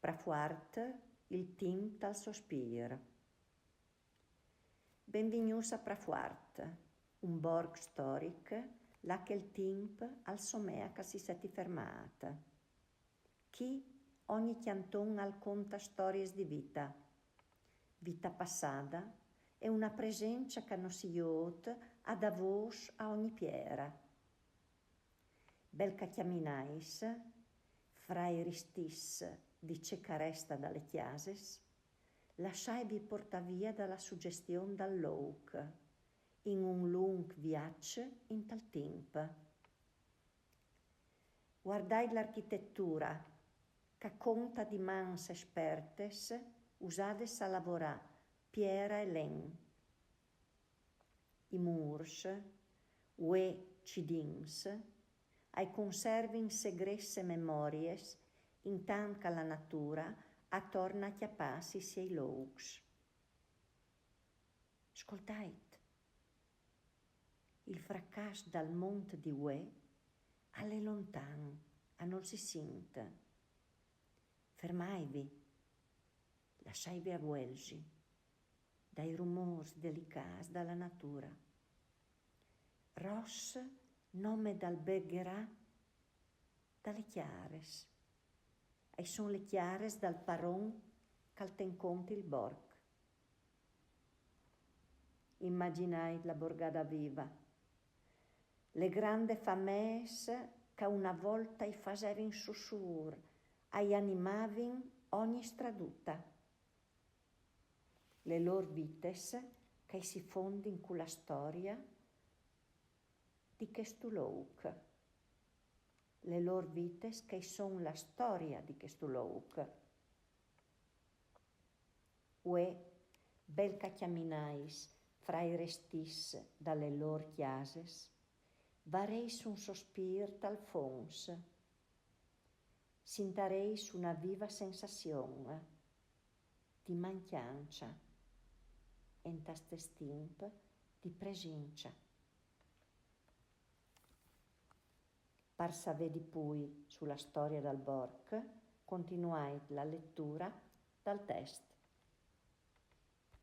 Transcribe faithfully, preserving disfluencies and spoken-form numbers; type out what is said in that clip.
Prafuart, il timp tal sospîr. Benvignûts a Prafuart, un borc storic, là che il timp al somea ch'al si seti fermât. Chi ogni cjanton al conta storiis di vita, vita passada e una presença ch'a no si jôt a dâ vôs a ogni piera. Bel ch'a cjaminais fra i ristîts di ce ch'a resta da lis cjasis, lassaivi portâ via da la sugjestion dal louc, in un lunc viaç intal timp. Guardait l'architetura, ch'a conta di mans espertis usadis a lavorâ piera e len. I mûrs, vuê cidins, ai conservin segrets e memoriis, intant ch'a la natura a torna a cjapâsi i siei loucs. Scoltait! Il fracàs dal mont di vuê al è lontan, a nol si sint. Fermaivi, lassaivi avuelzi dai rumôrs delicâts da la natura. Ros nome dal begherâ da lis cjaris. A son lis cjaris dal paron ch'al ten cont il borc. Imaginait la borgada viva, lis grandis fameis ch'a una volta i fasevin sussûr, a i animavin ogni straduta. Lis lôr vitis ch'a si fondin cu la storia di chestu louc. Lis lôr vitis ch'a son la storia di chestu louc. Vuê, bel ch'a cjaminais fra i ristîts da lis lôr cjasis, vareis un sospîr tal fons. Sintareis una viva sensazion di mancjança intât chest timp di presinça. Par savê di plui su la storia dal borc, continuait la letura dal test.